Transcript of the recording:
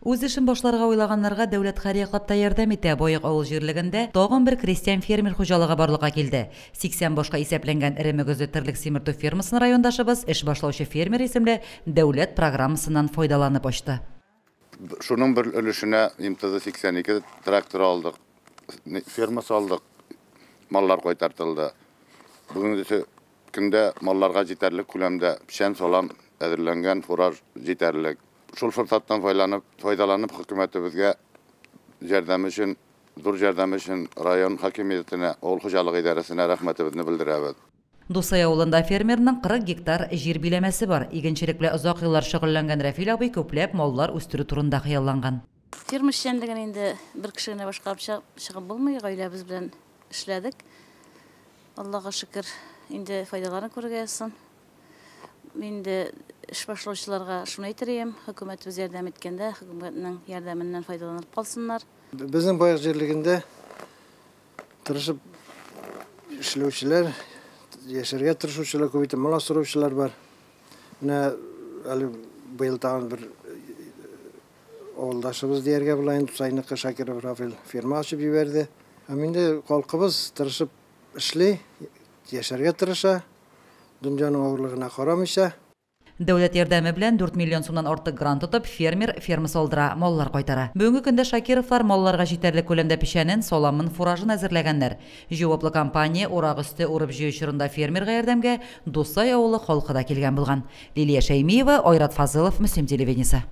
Үз эшен башларга уйлаганнарга дәүләт һәрьяклап та ярдәм итә. Баек авыл җирлегендә тагын бер крестьян-фермер хуҗалыгы барлыкка килде. 80 башка исәпләнгән эре мөгезле терлек симертү фермасын райондашыбыз Эш башлаучы фермер исемле дәүләт программасыннан файдаланып ачты. Шуның бер өлешенә МТЗ-82 трактор алдык, ферма салдык, маллар кайтартылды. Бүгенге көндә малларга җитәрлек күләмдә печән, салам әзерләнгән, фураж җитәрлек. Шул форсаттан файдаланып хөкүмәтебезгә ярдәм өчен, зур ярдәм өчен район хакимиятенә, авыл хуҗалыгы идарәсенә рәхмәтебезне белдерәбез. Дусай авылында фермерның 40 гектар җир биләмәсе бар. Игенчелек белән озак еллар шөгыльләнгән Рәфил абый күпләп маллар үстерү турында хыялланган. Ферма эшчәнлеген инде бер кеше генә башкарып чыгып булмый, гаиләбез белән эшләдек. Аллага шөкер, инде файдаларын күрергә язсын. Инде эш башлаучыларга шуны әйтер идем, хөкүмәтебез ярдәм иткәндә, хөкүмәтнең ярдәменнән файдаланып калсыннар. Безнең Баек җирлегендә тырышып эшләүчеләр, яшәргә тырышучылар күп итеп, мал асраучылар бар. Менә әле быел тагын бер авылдашыбыз дияргә була инде, Тусайныкы Шакиров Рафил ферма ачып җибәрде. Һәм инде халкыбыз тырышып эшли, яшәргә тырыша, дөньяның авырлыгына карамыйча. Дәүләт ярдәме белән 4 миллион сумнан артык грант тотып, фермер ферма салдыра, маллар кайтара. Бүгенге көндә Шакировлар малларга җитәрлек күләмдә печәнен, саламын, фуражын әзерләгәннәр. Җаваплы компания урак өсте урып-җыю чорында фермерга ярдәмгә Дусай авылы халкы да килгән булган. Лилия Шәймиева, Айрат Фазылов, Мөслим телевидениесе.